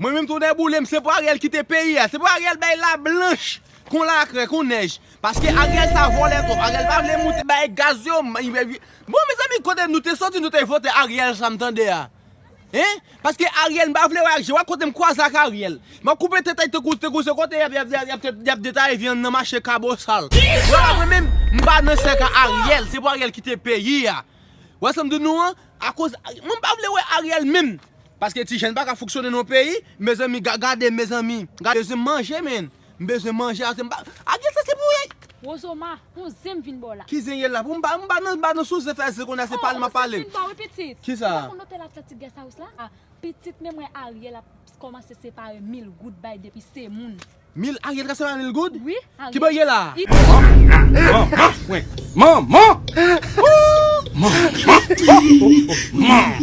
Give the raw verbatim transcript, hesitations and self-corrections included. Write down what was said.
Mwen menm tou deboule m, se pou Ariel kite peyi a. Se pou Ariel bay la blanch kon lakrè, kon nèj. Paske Ariel sa vòlè twòp. Ariel pa vle moute bay gaz yo. Bon, mezanmi, kote nou te soti, nou te vote Ariel sa m tande a. Hein? Paske Ariel, m pa vle wè ak je. Wè kote m kwaze ak Ariel. M ap koupe tèt ay tankou, tankou se kote y ap, y ap, y ap, y ap detaye vyann nan mache Kabosal. Wè la, mwen menm, m pa nan sèk a Ariel. Se pou Ariel kite peyi a. Wè sa m di nou an? Akoz, mwen m pa vle wè Ariel menm. Paske ti jèn pa ka fonksyone nan yon peyi. Mezanmi, ga-, gade, mezanmi. Gade, se manje, men. M bezwen manje, ase m pa. Ariel, sa se pou. Wozoma, yon zen m vin ba w la. Ki zen ye la? Pou m pa, m pa nan, m pa nan sou zen fè zen konn a se pale m ap pale. Zen m vin ba w, wi, pitit. Kisa? Ou pa konn otèl Atlantic Guest House la? Ah, pitit, men mwen Ariel ap kòmanse separe mil goud bay depi se moun. Mil? Ariel ka separe mil goud? Wi, Ariel. Ki bagay ye la? Manman! Manman! Manman! Manman!